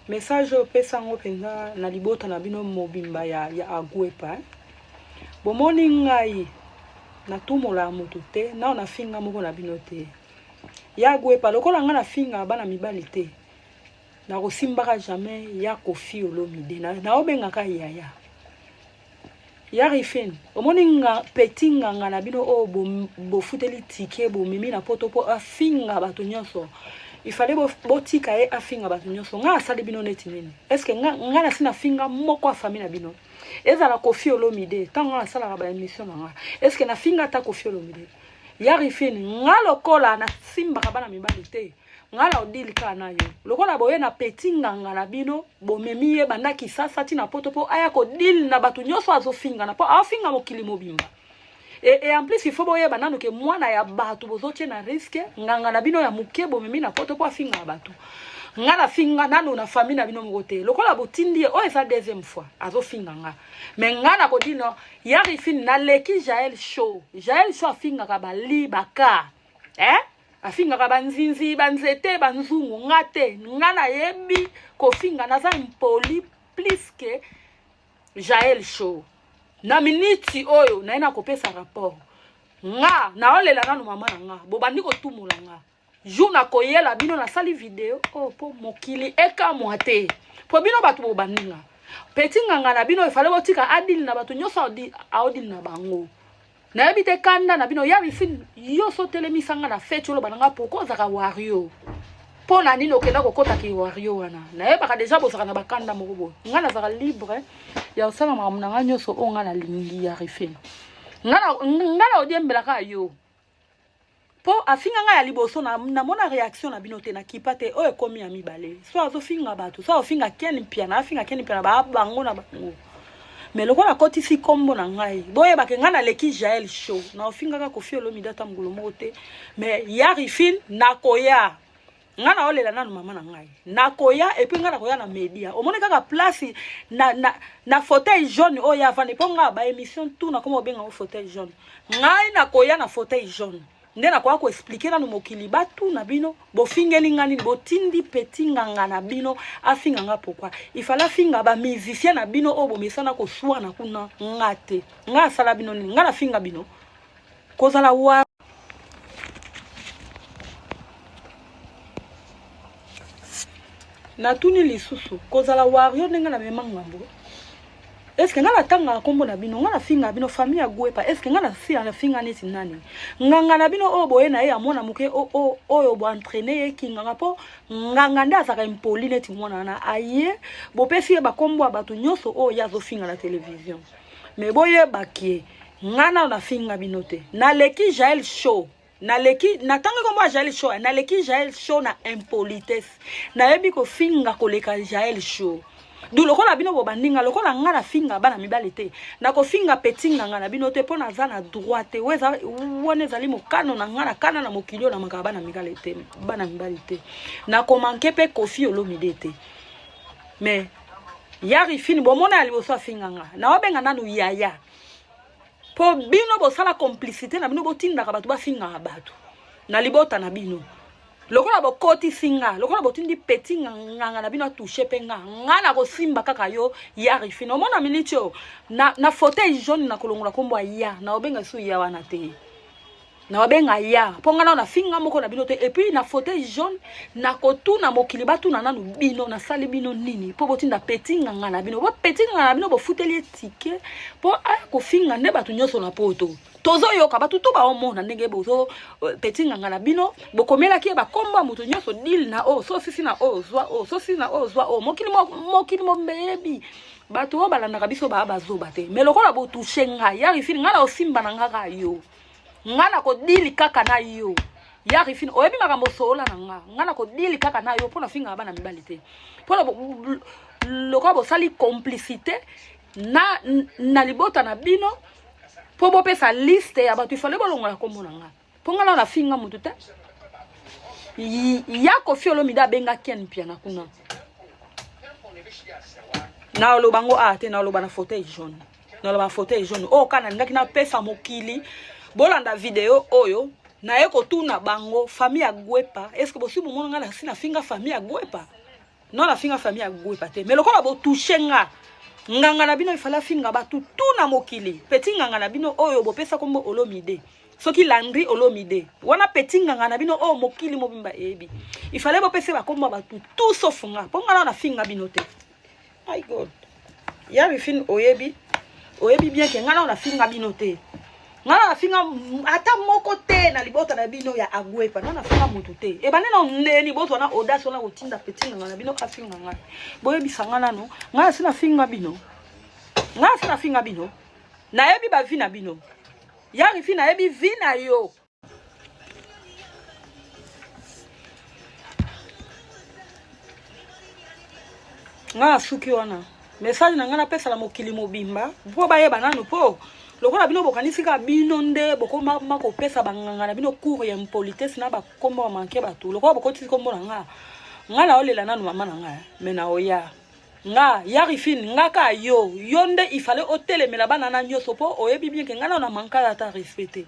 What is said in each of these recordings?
Message oyo pesa yango mpenza na libota na bino mobimba ya, ya Agwepa. Eh? Bomoni ngai natumolaka moto te, nao nafinga moko na bino te. Ya Agwepa, lokola ngai nafinga bana mibali te, nakosimbaka jamais ya Koffi Olomide, naobengaka yaya. Ya Rifine, omoni nga petit nganga na bino oyo bofuteli ticket bomemi na poto po afinga bato nyonso. Il fallait botika ye afinga bato nyonso. Nga asali bino neti nini? Est-ce que nga nga nasi nafinga moko ya famille na bino? Ezala Koffi Olomide, tango nga nasalaka ba émission na nga. Est-ce que nafinga ata Koffi Olomide? Ya Rifine, nga lokola nasimbaka bana mibali te. Nga na odili kaka na yo. Lokola boye na petit nganga na bino, bomemi ye banda Kisasa ti na poto po aya ko deal na bato nyonso azofinga na po aofinga mokili mobimba. Et, et en plus il faut boyeba nanu ke mwana ya bato bozotie na risque, nganga na bino ya moke bomemi na poto po afinga bato. Nga na finga nanu na famille na bino moko te. Lokola botindi ye, oyo eza deuxième fois azofinga nga. Mais nga na kodino ya Rifine naleki Jael Show. Jael Show afingaka bali baka. Eh? Afingaka ba nzinzi, ba nzete, ba nzungu. Nga te. Nga nayebi kofinga. Naza impoli plus que Jael Show. Na miniti oyo naye nakopesa rapport. Nga naolela nanu mama na nga. Bobandi kotumola nga. Jour nakoyela bino nasali video oh, po mokili ekamwa te. Po bino bato bobandi nga. Petit nganga na bino efale botika adili na bato nyonso aodili na bango. Nayebi te kanda na bino ya rifine yo so telemisa nga na feti oloba na nga pourquoi ozalaka wario mpo na nini okenda kokota ki wario wana nayebaka deja bozalaka na bakanda moko boye nga nazalaka libre ya kosala makambo na nga nyonso oyo nga nalingi ya rifine nga na odiembelaka yo Po afinga nga ya liboso na namona reaction na bino te na kipa te oyo ekomi ya mibale so azofinga bato so azofinga Ken Mpiana afinga Ken Mpiana ba bango na bango mais lokola akotisi kombo na ngai boyeba ke ngai naleki Jael show na ofingaka Koffi Olomide ata mokolo moko te mais ya Rifine nakoya Nga na olela nanu mama na ngai. Nakoya et puis nga nakoya na media. Omoni kaka place na na na fauteuil jaune oyo ya avandi po nga ba émission tout na koma obenga ngo fauteuil jaune. Ngai nakoya na fauteuil jaune. Nde nakoya ko expliquer nanu mokili batuna bino bofingeli nga nini botindi petit nganga na bino afinga nga pourquoi? Il fallait afinga ba musiciens na bino oyo bomesana koswana kuna nga te. Nga asala bino nini? Nga nafinga bino? Kozala wa Natuni lisusu, kozala wario ndenge na mema ngambo? Est-ce que nga natangaka kombo na bino, nga nafinga bino famille ya Gwepa, est-ce que nga na finga neti nani? Nganga na bino oyo boye na ye ya mwana moke oyo bo entraîner ye kinganga po nganga nde azalaka impoli neti mwana wana aye bopesi ye bakombo ya bato nyonso oyo ye azofinga na television. Mais boyeba ke nga nano nafinga bino te. Naleki Jael Show. Naleki natangi kombo ya Jael Show, naleki Jael Show na impolitesse. Nayebi kofinga koleka Jael Show. Du lokola bino bobandi nga lokola nga nafinga bana mibali te. Nakofinga petit nganga na bino te mpo naza na droit te. Wana ezali mokano na nga nakana na mokili oyo na makaka bana mibali te, bana mibali te. Nakomanke mpe Koffi Olomide te. Mais ya Rifine bomona ya liboso afinga nga. Naobenga nanu yaya. Po bino bosala complicité na bino botindaka bato bafingaka bato na libota na bino lokola bokotisi nga lokola botindi petit nganga na bino atouche mpe nga nga nakosimba kaka yo ya Rifine omona miniti oyo na, na fauteuil jaune nakolongola nkombo ya ya naobenga lisusu ya wana te naobenga ya mpo nga nao nafinga moko na bino te epuis na fauteuil jaune nakotuna mokili batuna nanu bino nasali bino nini mpo botinda petit nganga na bino bo petit nganga na bino bofuteli ye tike mpo aya kofinga nde bato nyonso na poto tozoyoka bato to baomona ndenge bozo euh, petit nganga na bino bokomelaki ye bakombo ya moto nyonso deal na oyo so sisi na oyo zwa oyo so sisi na oyo zwa oyo mokili mokili mombeyebi bato oyo balandaka biso baa bazoba te me lokola botushe ngai ya rifini ngai na osimba na ngai kaka yo nga nakodili kaka na yo ya rifine oyebi makambo osolola na nga nga nakodili kaka na yo mpo nafingaka bana mibali te mpo lokola bosali complicité na, na libota na bino mpo bopesa liste ya bato ifale bolongola nkombo na nga mpo nga nao nafinga motu te ya Koffi Olomide abenga Ken Mpiana kuna naloba ngo a te naloba na fauteuil jaune naloba fauteuil jaune oyo kaka nalingaki napesa mokili bolanda video oyo naye kotuna bango famille ya Gwepa est ce que bosi bomona ngai nasi nafinga famille ya Gwepa? Non nafinga famille ya Gwepa te. Mais lokola bo toucher nga nganga na bino ifala finga batu tout na mokili. Petit nganga na bino oyo bopesa kombo Olomide. Soki Landry Olomide. Wana petit nganga na bino oyo mokili mobimba eyebi. Il fallait bopesa ba kombo batu tout sauf nga. Po nga na finga bino te. My God. Ya Rifine oyebi oyebi bien ke nga na finga bino te. Nga na finga ata moko te na libota na bino ya agwepa. Nga na finga mutu te. Ebande na ndeni bozwa na audace wana kotinda petit nganga na bino afinga nga. Boyebisa nga nano, nga si na finga bino. Nga si na finga bino. Nayebi ba vie na bino. Ya Rifine nayebi vie na yo. Nga nasuki wana message na ngai napesa na mokili mobimba mpo bayeba nanu mpo lokola bino bokanisi kaka bino nde bokoma kopesa banganga na bino cours ya impolitesse na bakombo ya manke bato lokola bokotisi kombo na nga nga naolela nanu mama na nga me naoya nga ya rifine nga ka yo yo nde il fallait otelemela bana na nyoso po oyebi bien ke nga na na manka ata respect te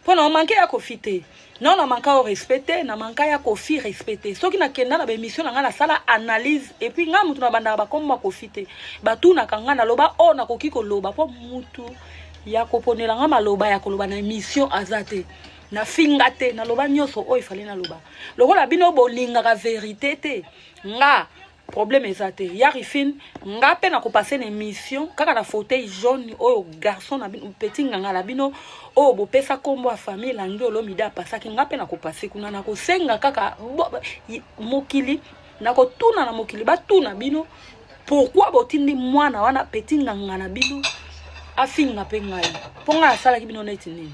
po na manke ya kofi te non na manka o respect te na manka ya kofi respect te soki nakenda na baémission na nga nasala analyse et puis nga mutu na bandaka bakomba kofi te batunaka nga naloba oyo oh, nakoki koloba po mutu ya koponela nga maloba ya koloba na émission aza te nafinga te naloba nyonso oyo ifale naloba lokola bino bolingaka verite te nga Problème eza te. Ya Rifine, nga pe na ko passer na émission kaka na fauteuil jaune oyo garçon na bino petit nganga na bino oyo bopesa kombo ya famille Langi Olomide apasaki nga pe na ko passer kuna na kosenga kaka bo, mokili na kotuna na mokili batuna bino pourquoi botindi mwana wana petit nganga na bino afinga pe ngai mpo ngai asalaki bino neti nini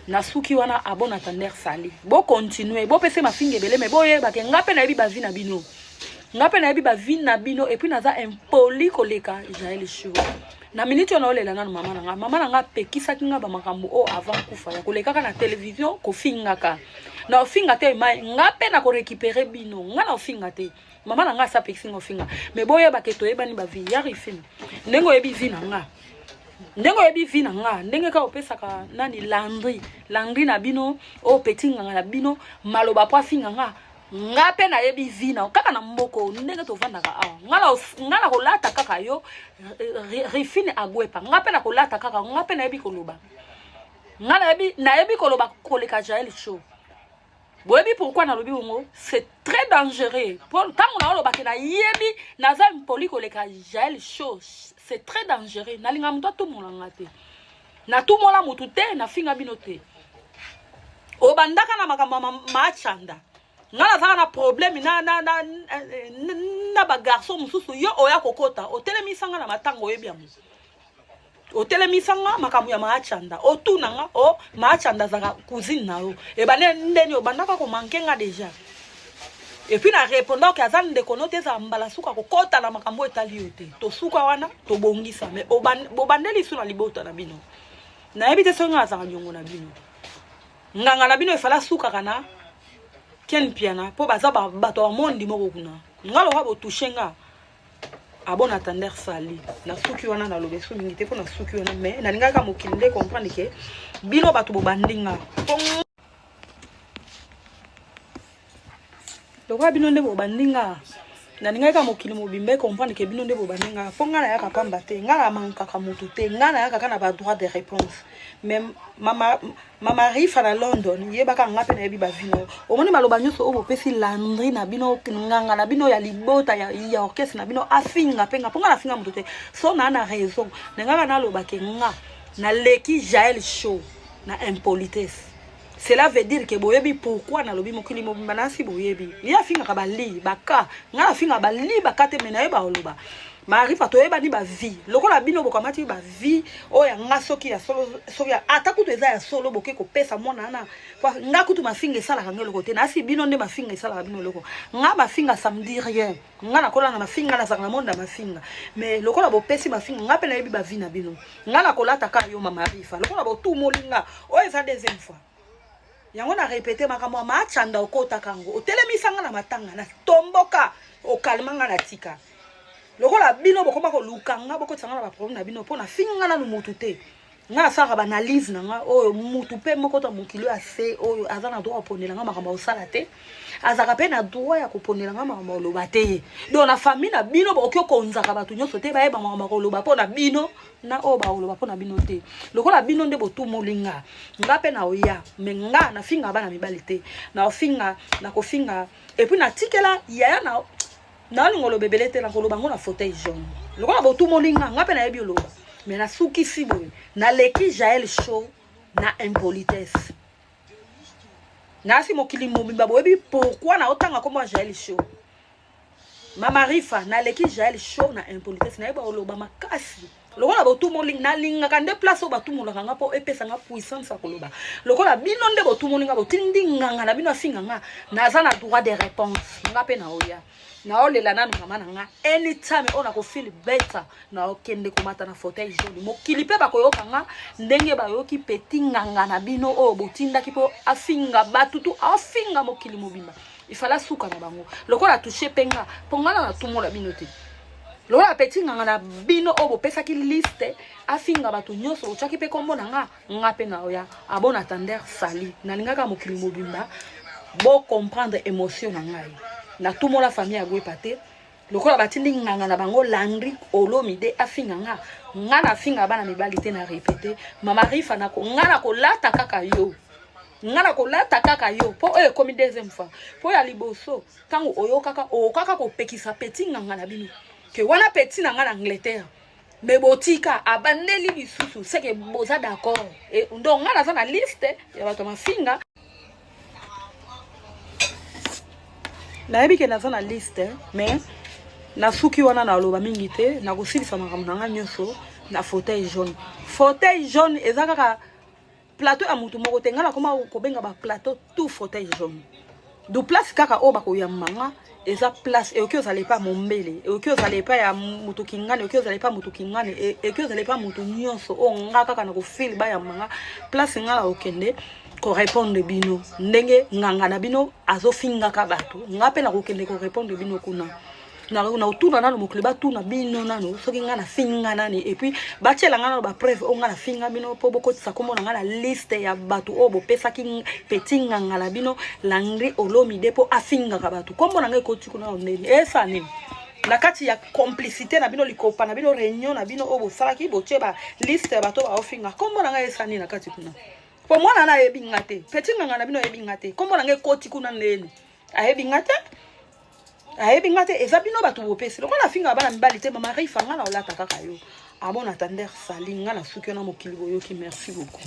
nasuki wana a bon attendeur sali bo continuer bo pese mafinga ebele mais boyeba ke nga pe nayebi ba vie na bino nga pe nayebi ba vie na bino et puis naza impoli koleka Jael Show na minute oyo naolela nanu mama na nga mama na nga apekisaki nga bamakambo oyo avant kufa ya kolekaka na televizio kofingaka na ofinga te mai nga mpe na korekipere bino nga na ofinga te mama na nga asi apekisi nga ofinga me boyeba ke toyebani bavi ya rifine ndenge oyebi vi na nga ndenge oyebi vi na nga ndenge kaka opesaka nani landri landri na bino oyo petit nganga na bino maloba po afinga nga nga mpe nayebi vi na kaka na mboko ndenge tovandaka awa nga na kolata kaka yo rifine agwepa nga mpe nakolata kaka nga mpe nayebi koloba nga nayebi nayebi koloba koleka jael show Boyebi pourquoi nalobi bongo? C'est très dangereux. Po tango naoloba ke nayebi naza impoli koleka Jael show, c'est très dangereux. Nalinga moto atumola nga te. Natumola motu te, nafinga bino te. Obandaka na makambo ya machanda. Nga nazaka na problème na na na na, na ba garçon mosusu yo oya kokota otelemisa nga na matanga oyebi yango. Otelemisa nga makambo ya maachanda otuna nga o oh, maachanda azalaka cousine na yo ebande ndeni obandaka komanke nga deja epuis na reponda oke aza ndeko no te ezala mbala suka kokota na makambo etali yo te tosuka wana tobongisa me bobandeli lisu na libota na bino nayebi te soki nga azalaka niongo na bino nganga na bino efala asukaka na ken piana mpo baza bato ya mondi moko kuna nga lokola botushe nga A bon attendeur salut. Na suki wana na lobe mingi te pona suki wana mais na lingaka mokili nde comprendre que bino bato bobandi nga. Lokola bino nde bobandi nga nalingaki kaka mokili mobimba ecomprendre ke bino nde bobandi nga mpo nga nayaka pamba te nga namankaka motu te nga nayaka kaka na badroit de réponse mais mama Mama Rifa na London, yebaka nga pe nayebi ba vie na yo. Omoni maloba nyonso oyo bopesi Landry na bino, nganga na bino ya libota ya, ya orchestre na bino afinga pe nga po nga nafinga moto te. So na na raison. Na nga naloba ke nga naleki Jael Show na impolitesse. Cela veut dire que boyebi pourquoi nalobi mokili mobimba nasi boyebi. Ye afingaka ba li, ba ka. Nga nafingaka ba li, ba ka te mais nayeba oloba. Marifa toyebani ba vie lokola bino bokamati ba vie oyo ya nga soki ya solo soki ata kutu eza ya solo boke kopesa mwana wana nga kutu mafinga esalaka nga eloko te nasi bino nde mafinga esalaka bino eloko nga mafinga ça me dit rien nga nakola na mafinga nazalaka na monde ya mafinga mais lokola bopesi mafinga nga mpe nayebi ba vie na bino nga nakolata kaka yo mama Rifa lokola botumoli nga oyo eza deuxième fois yango na repete makambo ya machanda okotaka yango otelemisa nga na matanga na tomboka okalma nga na tika lokola bino bokoma koluka nga bokotisa nga na baproblème na bino mpo nafinga nga nanu motu te. Nga nasalaka ba analyse na nga oyo mutu pe moko to mokili oyo ase oyo aza na droit koponela nga makambo osala te, azalaka pe na droit ya koponela nga makambo oloba te. Donc na famille na bino bokoki okonzaka bato nyonso te bayeba makambo koloba mpo na bino na oyo bakoloba mpo na bino te. Lokola bino nde botumoli nga, nga pe na oya, mais nga nafinga bana mibali te, na ofinga, na kofinga et puis natikela yaya na naolinga oloba ebele te, nakoloba yango na fauteuil jaune. Lokola botumoli nga, nga mpe nayebi oloba, mais nasukisi boye, naleki Jael Show na impolitesse. Nasi mokili mobimba boyebi pourquoi naotanga kombo ya Jael Show. Mama Rifa, naleki Jael Show na impolitesse, nayeba oloba makasi. Lokola botumoli, nalingaka nde place oyo batumolaka nga mpo epesa nga puissance ya koloba. Lokola bino nde botumoli nga, botindi nganga na bino afinga nga, naza na droit de réponse. Nga mpe naoya, naolela nanu mama na nga anytime oyo nakofeel better, naokende komata na fauteuil jaune. Mokili mpe bakoyoka nga ndenge bayoki petit nganga na bino oyo botindaki mpo afinga bato tu, afinga mokili mobimba. Ifala suka na bango. Lokola touche mpe nga, mpo nga na natumola bino te. Lokola petit nganga na bino oyo bopesaki liste afinga bato nyonso, otiaki mpe kombo na nga, nga mpe na oya. A bon attendeur sali, nalingaka mokili mobimba bo comprendre émotion na ngai. Natumola famille ya Gwepa te. Lokola batindi nganga na bango Landry Olomide afinga nga, nga nafinga bana mibali te, na répété. Mama Rifa, nako nga nakolata kaka yo, nga nakolata kaka yo mpo oyo ekomi deuxième fois. Mpo ya liboso ntango oyokaka okaka kopekisa petit nganga na bino ke wana petit na nga na Angleterre, me botika abandeli lisusu, seke boza d'accord. Donc nga naza na liste ya bato ya mafinga, nayebi ke naza na liste, mais nasuki wana, naloba mingi te, nakosilisa makambo na nga nyonso na fauteuil jaune. Fauteuil jaune eza kaka plateau ya motu moko te. Ngai nakoma kobenga baplateau tout fauteuil jaune. Du place kaka oyo bakoyamba nga eza place ekoki ozala epa mombele, ekoki ozala epa ya motu kingani, ekoki ozala epa motu kingani, ekoki ozala epa motu nyonso oyo nga kaka na kofile bayamba nga. Place nga na kokende korépondre bino ndenge nganga na bino azofingaka bato, nga mpe nakokende korépondre bino kuna. Naotuna nano mokili, batuna bino nano soki nga nafinga nani, et puis batiela nga nano bapreuve oyo nga nafinga bino mpo bokotisa kombo na nga na liste ya bato oyo bopesaki petit nganga na bino Landry Olomide mpo afingaka bato. Kombo na nga ekoti kuna ndeni esa nini na kati ya complicité na bino, likopa na bino, réunion na bino oyo bosalaki, botie ba liste ya bato baofinga, kombo na ngai esa nini na kati kuna? Po mwana na ayebi nga te, petit nganga na bino ayebi nga te, kombo na ngai ekoti kuna ndeni? Ayebi nga te, ayebi nga te. Eza bino bato bopesi. Lokola afingaka bana mibali te, mama Rifa, nga na olata kaka yo. A bon attendeur sali, nga na suki wana, mokili boyoki. Merci beaucoup.